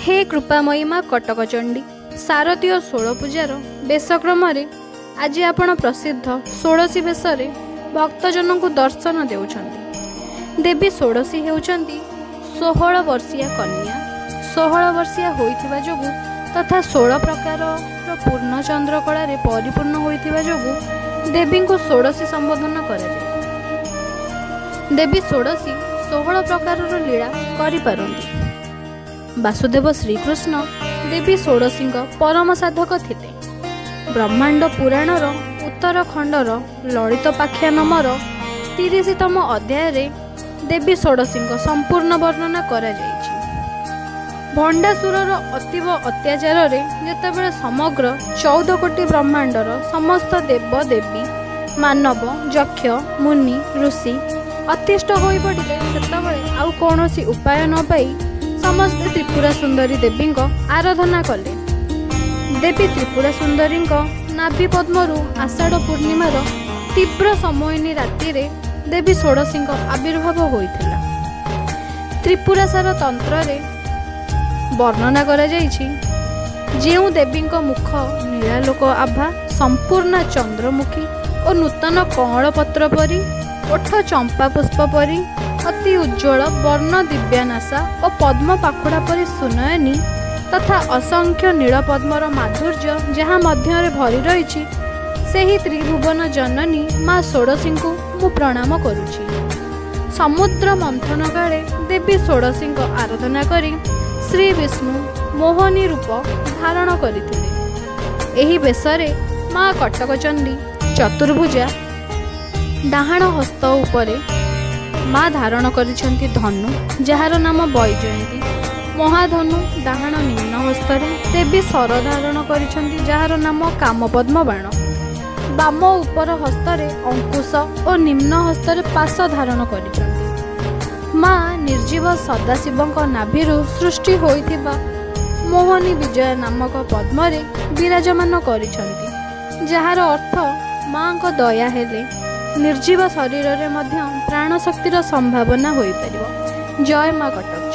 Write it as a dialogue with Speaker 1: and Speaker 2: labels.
Speaker 1: ହେ କୃପାମୟୀ ମା କଟକଚଣ୍ଡୀ, ଶାରଦୀୟ ଷୋଳ ପୂଜାର ବେଶକ୍ରମରେ ଆଜି ଆପଣ ପ୍ରସିଦ୍ଧ ଷୋଡ଼ଶୀ ବେଶରେ ଭକ୍ତଜନଙ୍କୁ ଦର୍ଶନ ଦେଉଛନ୍ତି। ଦେବୀ ଷୋଡ଼ଶୀ ହେଉଛନ୍ତି 16 ବର୍ଷୀୟା କନ୍ୟା। 16 ବର୍ଷୀୟା ହୋଇଥିବା ଯୋଗୁଁ ତଥା 16 ପ୍ରକାରର ପୂର୍ଣ୍ଣଚନ୍ଦ୍ର କଳାରେ ପରିପୂର୍ଣ୍ଣ ହୋଇଥିବା ଯୋଗୁଁ ଦେବୀଙ୍କୁ ଷୋଡ଼ଶୀ ସମ୍ବୋଧନ କରାଯାଏ। ଦେବୀ ଷୋଡ଼ଶୀ 16 ପ୍ରକାରର ଲୀଳା କରିପାରନ୍ତି। ବାସୁଦେବ ଶ୍ରୀକୃଷ୍ଣ ଦେବୀ ଷୋଡ଼ଶୀଙ୍କ ପରମ ସାଧକ ଥିଲେ। ବ୍ରହ୍ମାଣ୍ଡ ପୁରାଣର ଉତ୍ତରଖଣ୍ଡର ଲଳିତୋପାଖ୍ୟାନମର 30ତମ ଅଧ୍ୟାୟରେ ଦେବୀ ଷୋଡ଼ଶୀଙ୍କ ସମ୍ପୂର୍ଣ୍ଣ ବର୍ଣ୍ଣନା କରାଯାଇଛି। ଭଣ୍ଡାସୁରର ଅତୀବ ଅତ୍ୟାଚାରରେ ଯେତେବେଳେ ସମଗ୍ର 14 କୋଟି ବ୍ରହ୍ମାଣ୍ଡର ସମସ୍ତ ଦେବ ଦେବୀ, ମାନବ, ଯକ୍ଷ, ମୁନି, ଋଷି ଅତିଷ୍ଠ ହୋଇପଡ଼ିଲେ, ସେତେବେଳେ ଆଉ କୌଣସି ଉପାୟ ନ ପାଇ ସମସ୍ତେ ତ୍ରିପୁରା ସୁନ୍ଦରୀ ଦେବୀଙ୍କ ଆରାଧନା କଲେ। ଦେବୀ ତ୍ରିପୁରା ସୁନ୍ଦରୀଙ୍କ ନାଭି ପଦ୍ମରୁ ଆଷାଢ଼ ପୂର୍ଣ୍ଣିମାର ତୀବ୍ର ସମ୍ମୋହିନୀ ରାତିରେ ଦେବୀ ଷୋଡ଼ଶୀଙ୍କ ଆବିର୍ଭାବ ହୋଇଥିଲା। ତ୍ରିପୁରାସାର ତନ୍ତ୍ରରେ ବର୍ଣ୍ଣନା କରାଯାଇଛି, ଯେଉଁ ଦେବୀଙ୍କ ମୁଖ ନୀଳାଲୋକ ଆଭା ସମ୍ପୂର୍ଣ୍ଣ ଚନ୍ଦ୍ରମୁଖୀ ଓ ନୂତନ କଅଁଳ ପତ୍ର ପରି, ଓଠ ଚମ୍ପା ପୁଷ୍ପ ପରି ଅତି ଉଜ୍ଜ୍ୱଳ, ବର୍ଣ୍ଣ ଦିବ୍ୟାନାସା ଓ ପଦ୍ମ ପାଖୁଡ଼ା ପରି ସୁନୟନୀ ତଥା ଅସଂଖ୍ୟ ନୀଳପଦ୍ମର ମାଧୁର୍ଯ୍ୟ ଯାହା ମଧ୍ୟରେ ଭରି ରହିଛି, ସେହି ତ୍ରିଭୁବନ ଜନନୀ ମା ଷୋଡ଼ଶୀଙ୍କୁ ମୁଁ ପ୍ରଣାମ କରୁଛି। ସମୁଦ୍ର ମନ୍ଥନ କାଳେ ଦେବୀ ଷୋଡ଼ଶୀଙ୍କ ଆରାଧନା କରି ଶ୍ରୀ ବିଷ୍ଣୁ ମୋହନୀ ରୂପ ଧାରଣ କରିଥିଲେ। ଏହି ବେଶରେ ମା କଟକଚଣ୍ଡୀ ଚତୁର୍ଭୁଜା। ଡାହାଣ ହସ୍ତ ଉପରେ ମା ଧାରଣ କରିଛନ୍ତି ଧନୁ, ଯାହାର ନାମ ବୈଜୟନ୍ତୀ ମହାଧନୁ। ଡାହାଣ ନିମ୍ନ ହସ୍ତରେ ଦେବୀ ଶର ଧାରଣ କରିଛନ୍ତି, ଯାହାର ନାମ କାମପଦ୍ମ ବାଣ। ବାମ ଉପର ହସ୍ତରେ ଅଙ୍କୁଶ ଓ ନିମ୍ନ ହସ୍ତରେ ପାଶ ଧାରଣ କରିଛନ୍ତି। ମା ନିର୍ଜୀବ ସଦାଶିବଙ୍କ ନାଭିରୁ ସୃଷ୍ଟି ହୋଇଥିବା ମୋହନୀ ବିଜୟ ନାମକ ପଦ୍ମରେ ବିରାଜମାନ କରିଛନ୍ତି, ଯାହାର ଅର୍ଥ ମାଙ୍କ ଦୟା ହେଲେ ନିର୍ଜୀବ ଶରୀରରେ ମଧ୍ୟ ପ୍ରାଣଶକ୍ତିର ସମ୍ଭାବନା ହୋଇପାରିବ। ଜୟ ମା କଟକ।